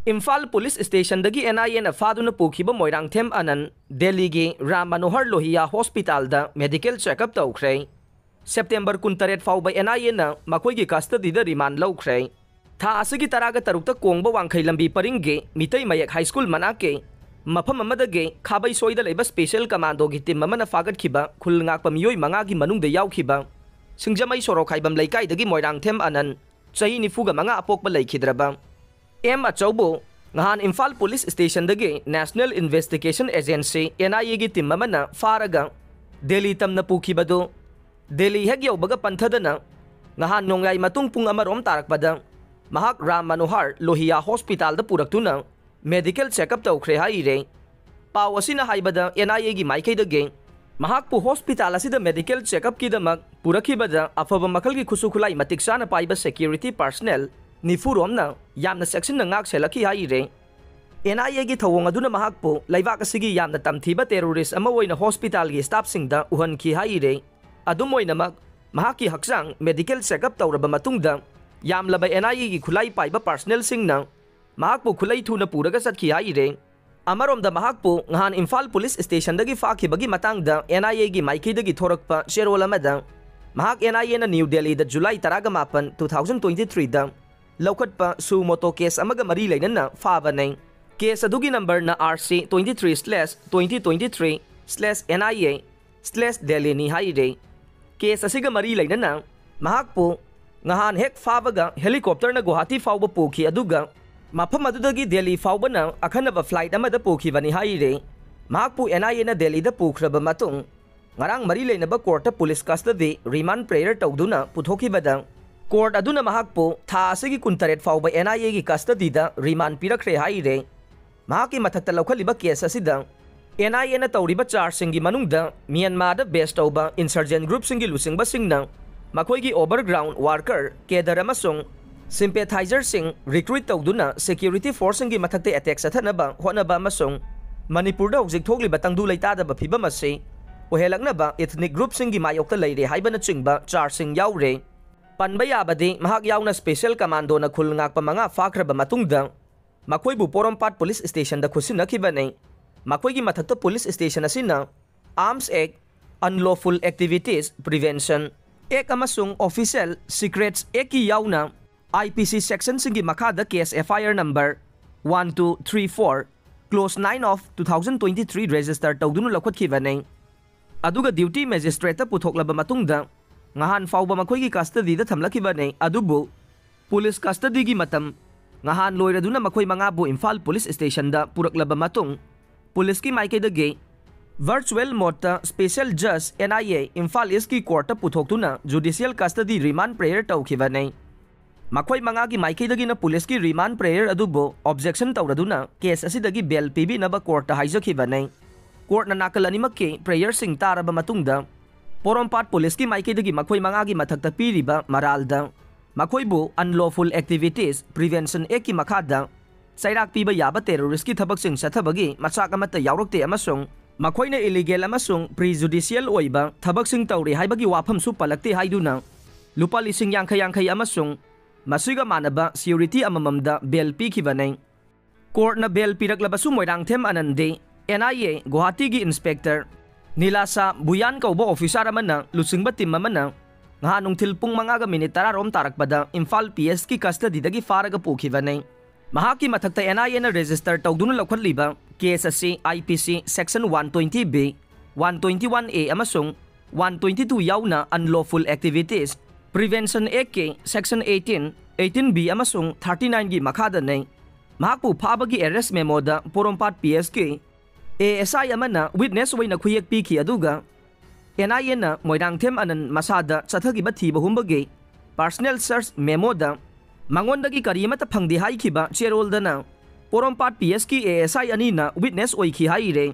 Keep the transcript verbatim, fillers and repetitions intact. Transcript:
Imphal police ꯁ꯭ꯇꯦꯁꯟꯗꯒꯤ NIAꯅ ꯐꯥꯗꯨꯅ ꯄꯨꯈꯤꯕ Moirangthem ꯑꯅꯟ ꯗꯦꯜꯂꯤꯒꯤ ꯔꯥꯝ ꯃꯅꯣꯍꯔ ꯂꯣꯍꯤꯌꯥ ꯍꯣꯁꯄꯤꯇꯥꯜꯗ medical checkup ꯇꯧꯈ꯭ꯔꯦ꯫ ꯁꯦꯞꯇꯦꯝꯕꯔ ꯀꯨꯟꯇꯔꯦꯠ ꯐꯥꯎꯕ NIAꯅ ꯃꯈꯣꯏꯒꯤ ꯀꯁꯇꯗꯤꯗ ꯔꯤꯃꯥꯟ ꯂꯧꯈ꯭ꯔꯦ꯫ ꯊꯥ ꯑꯁꯤꯒꯤ ꯇꯔꯥꯒ ꯇꯔꯨꯛꯇ ꯀꯣꯡꯕ ꯋꯥꯡꯈꯩ ꯂꯝꯕꯤ ꯄꯔꯤꯡꯒꯤ ꯃꯤꯇꯩ ꯃꯌꯦꯛ ꯍꯥꯏ ꯁ꯭ꯀꯨꯜ ꯃꯅꯥꯛꯀꯤ ꯃꯐꯝ ꯑꯃꯗꯒꯤ ꯈꯥꯕꯩ ꯁꯣꯏꯗ ꯂꯩꯕ ꯁ꯭ꯄꯦꯁꯦꯜ ꯀꯃꯥꯟꯗꯣꯒꯤ ꯇꯤꯝ ꯑꯃꯅ ꯐꯥꯒꯠꯈꯤꯕ ꯈꯨꯜ ꯉꯥꯛꯄ ꯃꯤꯑꯣꯏ ꯃꯉꯥꯒꯤ ꯃꯅꯨꯡꯗ ꯌꯥꯎꯈꯤꯕ ꯁꯤꯡꯖꯃꯩ ꯁꯣꯔꯣꯛ ꯈꯥꯏꯕꯝ ꯂꯩꯀꯥꯏꯗꯒꯤ ꯃꯣꯏꯔꯥꯡꯊꯦꯝ ꯑꯅꯟ, ꯆꯍꯤ ꯅꯤꯐꯨꯒ ꯃꯉꯥ, ꯑꯄꯣꯛꯄ ꯂꯩꯈꯤꯗ꯭ꯔꯕ꯫ ꯑꯦꯝ ꯑꯆꯧꯕ ꯉꯍꯥꯟ ꯏꯝꯐꯥꯜ ꯄꯨꯂꯤꯁ ꯁ꯭ꯇꯦꯁꯟꯗꯒꯤ National Investigation Agency, NIAꯒꯤ ꯇꯤꯝ ꯑꯃꯅ ꯐꯥꯔꯒ ꯗꯦꯜꯂꯤ ꯇꯝꯅ ꯄꯨꯈꯤꯕꯗꯨ ꯗꯦꯜꯂꯤ ꯍꯦꯛ ꯌꯧꯕꯒ ꯄꯟꯊꯗꯅ ꯉꯍꯥꯟ ꯅꯣꯡꯌꯥꯏ ꯃꯇꯨꯡ ꯄꯨꯡ ꯑꯃꯔꯣꯝ ꯇꯥꯔꯛꯄꯗ ꯃꯍꯥꯛ ꯔꯥꯝ ꯃꯅꯣꯍꯔ ꯂꯣꯍꯤꯌꯥ ꯍꯣꯁꯄꯤꯇꯥꯜꯗ ꯄꯨꯔꯛꯇꯨꯅ ꯃꯦꯗꯤꯀꯦꯜ ꯆꯦꯛꯑꯞ ꯇꯧꯈ꯭ꯔꯦ ꯍꯥꯏꯔꯦ꯫ ꯄꯥꯎ ꯑꯁꯤꯅ ꯍꯥꯏꯕꯗ, NIAꯒꯤ ꯃꯥꯏꯀꯩꯗꯒꯤ ꯃꯍꯥꯛꯄꯨ ꯍꯣꯁꯄꯤꯇꯥꯜ ꯑꯁꯤꯗ ꯃꯦꯗꯤꯀꯦꯜ ꯆꯦꯛꯑꯞꯀꯤꯗꯃꯛ ꯄꯨꯔꯛꯈꯤꯕꯗ ꯑꯐꯕ ꯃꯈꯜꯒꯤ ꯈꯨꯠꯁꯨ ꯈꯨꯠꯂꯥꯏ ꯃꯇꯤꯛ ꯆꯥꯅ ꯄꯥꯏꯕ ꯁꯦꯀ꯭ꯌꯨꯔꯤꯇꯤ ꯄꯥꯔꯁꯅꯦꯜ ꯅꯤꯐꯨꯔꯣꯝꯅ ꯌꯥꯝꯅ ꯆꯦꯛꯁꯤꯟꯅ ꯉꯥꯛ ꯁꯦꯜꯂꯛꯈꯤ ꯍꯥꯏꯔꯦ꯫ NIAꯒꯤ ꯊꯧꯑꯣꯡ ꯑꯗꯨꯅ ꯃꯍꯥꯛꯄꯨ ꯂꯩꯕꯥꯛ ꯑꯁꯤꯒꯤ ꯌꯥꯝꯅ ꯇꯝꯊꯤꯕ ꯇꯦꯔꯣꯔꯤꯁ ꯑꯃ ꯑꯣꯏꯅ ꯍꯣꯁꯄꯤꯇꯥꯜꯒꯤ ꯁ꯭ꯇꯥꯐꯁꯤꯡꯗ ꯎꯍꯟꯈꯤ ꯍꯥꯏꯔꯦ꯫ ꯑꯗꯨꯝ ꯑꯣꯏꯅꯃꯛ, ꯃꯍꯥꯛꯀꯤ ꯍꯛꯆꯥꯡ ꯃꯦꯗꯤꯀꯦꯜ ꯆꯦꯛꯑꯞ ꯇꯧꯔꯕ ꯃꯇꯨꯡꯗ ꯌꯥꯝꯂꯕ NIAꯒꯤ ꯈꯨꯠꯂꯥꯏ ꯄꯥꯏꯕ ꯄꯥꯔꯁꯅꯦꯜꯁꯤꯡꯅ ꯃꯍꯥꯛꯄꯨ ꯈꯨꯠꯂꯩ ꯊꯨꯅ ꯄꯨꯔꯒ ꯆꯠꯈꯤ ꯍꯥꯏꯔꯦ꯫ ꯑꯃꯔꯣꯝꯗ, ꯃꯍꯥꯛꯄꯨ ꯉꯍꯥꯟ ꯏꯝꯐꯥꯜ ꯄꯨꯂꯤꯁ ꯁ꯭ꯇꯦꯁꯟꯗꯒꯤ ꯐꯥꯈꯤꯕꯒꯤ ꯃꯇꯥꯡꯗ NIAꯒꯤ ꯃꯥꯏꯀꯩꯗꯒꯤ ꯊꯣꯔꯛꯄ ꯆꯦꯔꯣꯜ ꯑꯃꯗ, ꯃꯍꯥꯛ NIAꯅ ꯅ꯭ꯌꯨ ꯗꯦꯜꯂꯤꯗ ꯖꯨꯂꯥꯏ ꯇꯔꯥꯒ ꯃꯥꯄꯟ, two thousand twenty-threeꯗ ꯂꯧꯈꯠꯄ suo motu case ꯑꯃꯒ ꯃꯔꯤ ꯂꯩꯅꯅ ꯐꯥꯕꯅꯤ꯫ ꯀꯦꯁ ꯑꯗꯨꯒꯤ ꯅꯝꯕꯔꯅ RC twenty-three slash twenty twenty-three slash NIA slash Delhiꯅꯤ ꯍꯥꯏꯔꯦ꯫ ꯀꯦꯁ ꯑꯁꯤꯒ ꯃꯔꯤ ꯂꯩꯅꯅ ꯃꯍꯥꯛꯄꯨ ꯉꯍꯥꯟ ꯍꯦꯛ ꯐꯥꯕꯒ ꯍꯦꯂꯤꯀꯣꯞꯇꯔꯅ ꯒꯨꯋꯥꯍꯥꯇꯤ ꯐꯥꯎꯕ ꯄꯨꯈꯤ, ꯑꯗꯨꯒ ꯃꯐꯝ ꯑꯗꯨꯗꯒꯤ ꯗꯦꯜꯂꯤ ꯐꯥꯎꯕꯅ ꯑꯈꯟꯅꯕ ꯐ꯭ꯂꯥꯏꯠ ꯑꯃꯗ ꯄꯨꯈꯤꯕꯅꯤ ꯍꯥꯏꯔꯦ꯫ ꯃꯍꯥꯛꯄꯨ NIAꯅ ꯗꯦꯜꯂꯤꯗ ꯄꯨꯈ꯭ꯔꯕ ꯃꯇꯨꯡ, ꯉꯔꯥꯡ ꯃꯔꯤ ꯂꯩꯅꯕ ꯀꯣꯔꯠꯇ ꯄꯨꯂꯤꯁ ꯀꯁꯇꯗꯤ ꯔꯤꯃꯥꯟ ꯄ꯭ꯔꯦꯌꯔ ꯇꯧꯗꯨꯅ ꯄꯨꯊꯣꯛꯈꯤꯕꯗ, ꯀꯣꯔꯠ ꯑꯗꯨꯅ ꯃꯍꯥꯛꯄꯨ ꯊꯥ ꯑꯁꯤꯒꯤ ꯀꯨꯟꯇꯔꯦꯠ ꯐꯥꯎꯕ NIAꯒꯤ ꯀꯁꯇꯗꯤꯗ ꯔꯤꯃꯥꯟ ꯄꯤꯔꯛꯈ꯭ꯔꯦ ꯍꯥꯏꯔꯦ꯫ ꯃꯍꯥꯛꯀꯤ ꯃꯊꯛꯇ ꯂꯧꯈꯠꯂꯤꯕ ꯀꯦꯁ ꯑꯁꯤꯗ NIAꯅ ꯇꯧꯔꯤꯕ ꯆꯥꯔꯖꯁꯤꯡꯒꯤ ꯃꯅꯨꯡꯗ ꯃ꯭ꯌꯥꯟꯃꯥꯔꯗ ꯕꯦꯁ ꯇꯧꯕ ꯏꯟꯁꯔꯖꯦꯟ ꯒ꯭ꯔꯨꯞꯁꯤꯡꯒꯤ ꯂꯨꯆꯤꯡꯕꯁꯤꯡꯅ ꯃꯈꯣꯏꯒꯤ ꯑꯣꯚꯔꯒ꯭ꯔꯥꯎꯟ ꯋꯥꯔꯀꯔ, ꯀꯦꯗꯔ ꯑꯃꯁꯨꯡ ꯁꯤꯝꯄꯦꯊꯥꯏꯖꯔꯁꯤꯡ ꯔꯤꯀ꯭ꯔꯨꯏꯠ ꯇꯧꯗꯨꯅ ꯁꯦꯀ꯭ꯌꯨꯔꯤꯇꯤ ꯐꯣꯔꯁꯁꯤꯡꯒꯤ ꯃꯊꯛꯇ ꯑꯦꯇꯦꯛ ꯆꯠꯊꯅꯕ ꯍꯣꯠꯅꯕ ꯑꯃꯁꯨꯡ ꯃꯅꯤꯄꯨꯔꯗ ꯍꯧꯖꯤꯛ ꯊꯣꯛꯂꯤꯕ ꯇꯪꯗꯨ ꯂꯩꯇꯥꯗꯕ ꯐꯤꯚꯝ ꯑꯁꯤ ꯑꯣꯏꯍꯜꯂꯛꯅꯕ ꯏꯊꯅꯤꯛ ꯒ꯭ꯔꯨꯞꯁꯤꯡꯒꯤ ꯃꯥꯌꯣꯛꯇ ꯂꯩꯔꯦ ꯍꯥꯏꯕꯅꯆꯤꯡꯕ ꯆꯥꯔꯖꯁꯤꯡ ꯌꯥꯎꯔꯦ꯫ ꯄꯟꯕ ꯌꯥꯕꯗꯤ, ꯃꯍꯥꯛ ꯌꯥꯎꯅ ꯁ꯭ꯄꯦꯁꯦꯜ ꯀꯃꯥꯟꯗꯣꯅ ꯈꯨꯜ ꯉꯥꯛꯄ ꯃꯉꯥ ꯐꯥꯈ꯭ꯔꯕ ꯃꯇꯨꯡꯗ, ꯃꯈꯣꯏꯕꯨ ꯄꯣꯔꯣꯝꯄꯥꯠ ꯄꯨꯂꯤꯁ ꯁ꯭ꯇꯦꯁꯟꯗ ꯈꯨꯠꯁꯤꯟꯅꯈꯤꯕꯅꯤ꯫ ꯃꯈꯣꯏꯒꯤ ꯃꯊꯛꯇ ꯄꯨꯂꯤꯁ ꯁ꯭ꯇꯦꯁꯟ ꯑꯁꯤꯅ Arms Act, Unlawful Activities Prevention Act ꯑꯃꯁꯨꯡ Official Secrets Actꯀꯤ ꯌꯥꯎꯅ I P C sectionꯁꯤꯡꯒꯤ ꯃꯈꯥꯗ case F I R number one two three four, clause nine of two thousand twenty-three register ꯇꯧꯗꯨꯅ ꯂꯧꯈꯠꯈꯤꯕꯅꯤ꯫ ꯑꯗꯨꯒ duty magistrateꯇ ꯄꯨꯊꯣꯛꯂꯕ ꯃꯇꯨꯡꯗ ꯉꯍꯥꯟ ꯐꯥꯎꯕ ꯃꯈꯣꯏꯒꯤ custodyꯗ ꯊꯝꯂꯛꯈꯤꯕꯅꯤ꯫ ꯑꯗꯨꯕꯨ ꯄꯨꯂꯤꯁ custodyꯒꯤ ꯃꯇꯝ ꯉꯍꯥꯟ ꯂꯣꯏꯔꯗꯨꯅ ꯃꯈꯣꯏ ꯃꯉꯥꯕꯨ ꯏꯝꯐꯥꯜ ꯄꯨꯂꯤꯁ ꯁ꯭ꯇꯦꯁꯟꯗ ꯄꯨꯔꯛꯂꯕ ꯃꯇꯨꯡ, ꯄꯨꯂꯤꯁꯀꯤ ꯃꯥꯏꯀꯩꯗꯒꯤ virtual modeꯇ special judge N I A Imphal Eastꯀꯤ courtꯇ ꯄꯨꯊꯣꯛꯇꯨꯅ judicial custody remand prayer ꯇꯧꯈꯤꯕꯅꯤ꯫ ꯃꯈꯣꯏ ꯃꯉꯥꯒꯤ ꯃꯥꯏꯀꯩꯗꯒꯤꯅ ꯄꯨꯂꯤꯁꯀꯤ remand prayer ꯑꯗꯨꯕꯨ objection ꯇꯧꯔꯗꯨꯅ case ꯑꯁꯤꯗꯒꯤ bail ꯄꯤꯕꯤꯅꯕ courtꯇ ꯍꯥꯏꯖꯈꯤꯕꯅꯤ꯫ Courtꯅ ꯅꯥꯀꯜ ꯑꯅꯤꯃꯛꯀꯤ prayerꯁꯤꯡ ꯇꯥꯔꯕ ꯃꯇꯨꯡꯗ, ꯄꯣꯔꯣꯝꯄꯥꯠ ꯄꯨꯂꯤꯁꯀꯤ ꯃꯥꯏꯀꯩꯗꯒꯤ ꯃꯈꯣꯏ ꯃꯉꯥꯒꯤ ꯃꯊꯛꯇ ꯄꯤꯔꯤꯕ ꯃꯔꯥꯜꯗ ꯃꯈꯣꯏꯕꯨ Unlawful Activities Prevention Actꯀꯤ ꯃꯈꯥꯗ ꯆꯩꯔꯥꯛ ꯄꯤꯕ ꯌꯥꯕ terroristꯀꯤ ꯊꯕꯛꯁꯤꯡ ꯆꯠꯊꯕꯒꯤ ꯃꯆꯥꯛ ꯑꯃꯠꯇ ꯌꯥꯎꯔꯛꯇꯦ ꯑꯃꯁꯨꯡ ꯃꯈꯣꯏꯅ illegal ꯑꯃꯁꯨꯡ prejudicial ꯑꯣꯏꯕ ꯊꯕꯛꯁꯤꯡ ꯇꯧꯔꯤ ꯍꯥꯏꯕꯒꯤ ꯋꯥꯐꯝꯁꯨ ꯄꯜꯂꯛꯇꯦ ꯍꯥꯏꯗꯨꯅ ꯂꯨꯄꯥ ꯂꯤꯁꯤꯡ ꯌꯥꯡꯈꯩ ꯌꯥꯡꯈꯩ ꯑꯃꯁꯨꯡ ꯃꯁꯤꯒ ꯃꯥꯟꯅꯕ surety ꯑꯃꯃꯝꯗ bail ꯄꯤꯈꯤꯕꯅꯤ꯫ Courtꯅ bail ꯄꯤꯔꯛꯂꯕꯁꯨ Moirangthem ꯑꯅꯟꯗꯤ N I A ꯒꯨꯋꯥꯍꯥꯇꯤꯒꯤ inspector ꯅꯤꯂꯥꯁꯥ ꯕꯨꯌꯥꯟ ꯀꯧꯕ officer ꯑꯃꯅ ꯂꯨꯆꯤꯡꯕ team ꯑꯃꯅ ꯉꯍꯥꯟ ꯅꯨꯡꯊꯤꯜ ꯄꯨꯡ ꯃꯉꯥꯒ minute ꯇꯔꯥ ꯔꯣꯝ ꯇꯥꯔꯛꯄꯗ ꯏꯝꯐꯥꯜ PSꯀꯤ custodyꯗꯒꯤ ꯐꯥꯔꯒ ꯄꯨꯈꯤꯕꯅꯤ꯫ ꯃꯍꯥꯛꯀꯤ ꯃꯊꯛꯇ N I Aꯅ register ꯇꯧꯗꯨꯅ ꯂꯧꯈꯠꯂꯤꯕ case ꯑꯁꯤ I P C section one twenty B, one twenty-one A ꯑꯃꯁꯨꯡ one twenty-two ꯌꯥꯎꯅ Unlawful Activities Prevention Actꯀꯤ section eighteen, eighteen B ꯑꯃꯁꯨꯡ thirty-nineꯒꯤ ꯃꯈꯥꯗꯅꯤ꯫ ꯃꯍꯥꯛꯄꯨ ꯐꯥꯕꯒꯤ arrest memoꯗ Porompat PSꯀꯤ A S I ꯑꯃꯅ witness ꯑꯣꯏꯅ ꯈꯨꯌꯦꯛ ꯄꯤꯈꯤ, ꯑꯗꯨꯒ N I Aꯅ ꯃꯣꯏꯔꯥꯡꯊꯦꯝ ꯑꯅꯟ ꯃꯁꯥꯗ ꯆꯠꯊꯈꯤꯕ ꯊꯤꯕ ꯍꯨꯝꯕꯒꯤ personal search memoꯗ ꯃꯉꯣꯟꯗꯒꯤ ꯀꯔꯤ ꯑꯃꯠꯇ ꯐꯪꯗꯦ ꯍꯥꯏꯈꯤꯕ ꯆꯦꯔꯣꯜꯗꯅ ꯄꯣꯔꯣꯝꯄꯥꯠ PSꯀꯤ A S I ꯑꯅꯤꯅ witness ꯑꯣꯏꯈꯤ ꯍꯥꯏꯔꯦ꯫